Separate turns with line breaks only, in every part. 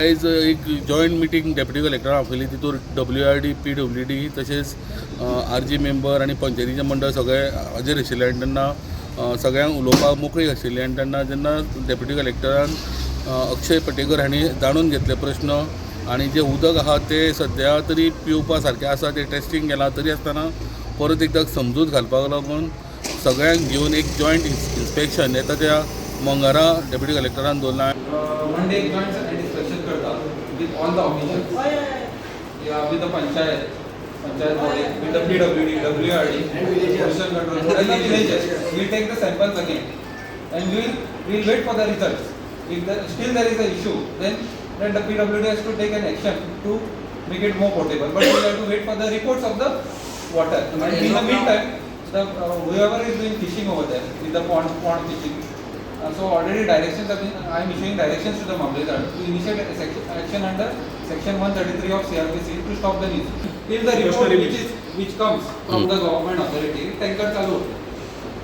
आयज एक joint meeting deputy कलेक्टरान आपयली. तितूर डब्ल्यू आर डी, पीडब्ल्यूडी तशेंच आर जी मेंबर आनी पंचायतीचे मंडळ सगळे हाजीर आशिल्ले आनी तेन्ना सगळ्यांक उलोवपाक मोकळीक आशिल्ली. आनी तेन्ना जेन्ना डेप्युटी कलेक्टरान अक्षय पटेकर हांणी जाणून घेतले प्रश्न आनी जें उदक आहा तें सद्या तरी पिवपा सारकें आसा, तें टेस्टींग केलां, तरी आसतना परत एकदां समजूत घालपाक लागून सगळ्यांक घेवन एक जॉयंट इन्स्पेक्शन येता त्या मंगळारा डेप्युटी कलेक्टरान दवरलां.
Monday joint inspection करता with all the officials. Yeah, with the panchayat body, with the PWD, WRD,
And villagers.
Pollution control
And the
board, and the
villagers.
Villagers. We'll take the samples again, and we'll wait for the results. If still there is a issue, then the PWD has to take an action to make it more potable. But we have to wait for the reports of the water.
But
And
as
in the
of now-
meantime, the whoever is doing fishing over there with the pond fishing. So already directions have been, I am issuing directions to the Mamledar to initiate a action under section 133 of CRPC to stop the nuisance. Till the report which comes from the government authority, tanker चालू होते.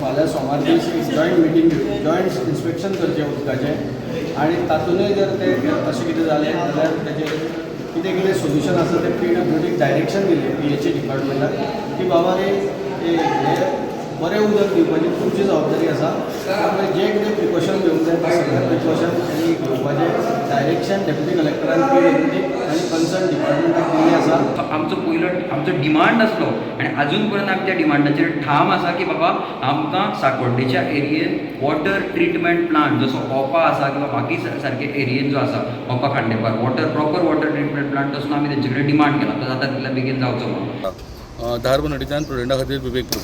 फाल्यां सोमार दीस एक joint meeting घेवन joint inspection करचें उदकाचें आनी तातूंतय जर तें तशें कितें जालें जाल्यार तेजें कितें कितें सोल्युशन आसा तें पीडब्ल्यूडीक डायरेक्शन दिलें पीएचई डिपार्टमेंटाक की बाबा रे, हे बरें उदक दिवपाची तुमची जबाबदारी आसा. त्यामुळे जें कितें प्रिकॉशन घेवंक जाय तें सगळें प्रिकॉशन त्यांनी घेवपाचें डायरेक्शन डेप्युटी कलेक्टरान पीडब्ल्यूडीक आनी कन्सर्न डिपार्टमेंटाक दिल्लें आसा.
आमचो पयलो आमचो डिमांड आसलो आनी आजून पर्यंत आमी त्या डिमांडाचेर ठाम आसा की बाबा, आमकां साकोड्डेच्या एरियेन वॉटर ट्रिटमेंट प्लांट जसो ओपा आसा किंवा बाकी सारके एरियेन जो आसा, ओपा Khandepar water proper water treatment plant, तसो आमी तेंचे कडेन डिमांड केला. तो जाता तितल्या बेगीन जावचो म्हणून.
धारबनटीच्यान प्रुडंटा खातीर विवेक प्रभू.